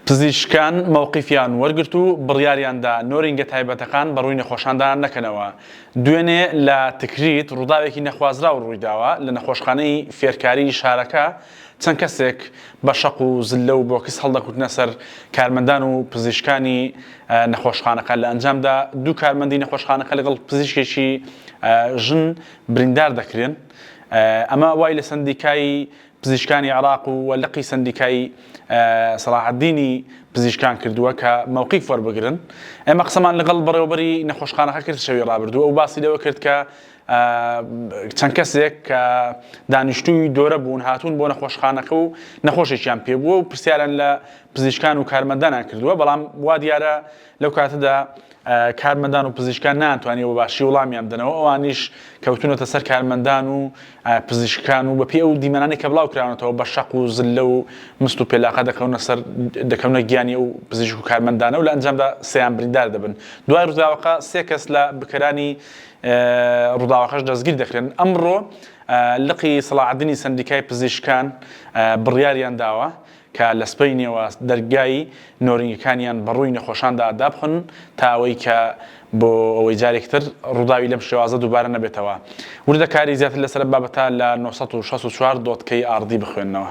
پزیشکان مەوقیفیان وەرگرت و بڕیاریان دا نۆرینگە تایبەتەکان بەڕووی نەخۆشاندا نەکەنەوە. دوێنێ لە تکریت ڕووداوێکی نەخوازراو ڕوویداوە، لە نەخۆشخانەی فێرکاریی شارەکە چەند کەسێک بە شەق و زللە و بۆکس هەڵدەکوتنە سەر کارمەندان و پزیشکانی نەخۆشخانەکە، لە ئەنجامدا دوو کارمەندی نەخۆشخانەکە لەگەڵ پزیشکێکی ژن بریندار دەکرێن. ئەمە وای لە سەندیکای پزیشکانی عێراق و لقی سەندیکای سەڵاحەدینی پزیشکان کردووە کە مەوقیف وەربگرن. ئێمە قسەمان لەگەڵ بەڕێوەبەری نەخۆشخانەکە کرد شەوی ڕابردوو، ئەو باسی لەوە کرد کە چەند کەسێک کە دانیشتووی دۆرە بوون هاتوون بۆ نەخۆشخانەکە و نەخۆشێکیان پێبووە و پرسیاران لە پزیشکان و کارمەندانان کردووە، بەڵام وا دیارە لەو کاتەدا کارمەندان و پزیشکان نەیانتوانیوە بە باشی وڵامیان بدەنەوە، ئەوانیش کەوتوونەتە سەر کارمەندان و پزیشکان و بەپێی ئەو دیمەنانەی کە بڵاو کراونەتەوە بە شەق و زللە و مست و پێلاقە دەکەونە سەر دەکەونە گیانی ئەو پزیشک و کارمەندانە و لە ئەنجامدا سێیان بریندار دەبن. دوای ڕووداوەکە سێ کەس لە بکەرانی ڕووداوەکەش دەستگیر دەکرێن. ئەمڕۆ لقی سەڵاحەدینی سەندیکای پزیشکان بڕیاریان داوە کە لە سبەینێوە دەرگای نۆرینگەکانیان بەڕووی نەخۆشاندا دابخەن تا ئەوەی کە بۆ ئەوەی جارێکی تر ڕووداوی لەم شێوازە دووبارە نەبێتەوە. وردەکاری زیاتر لەسەر ئەم بابەتە لە 964 dot KRD بخوێننەوە.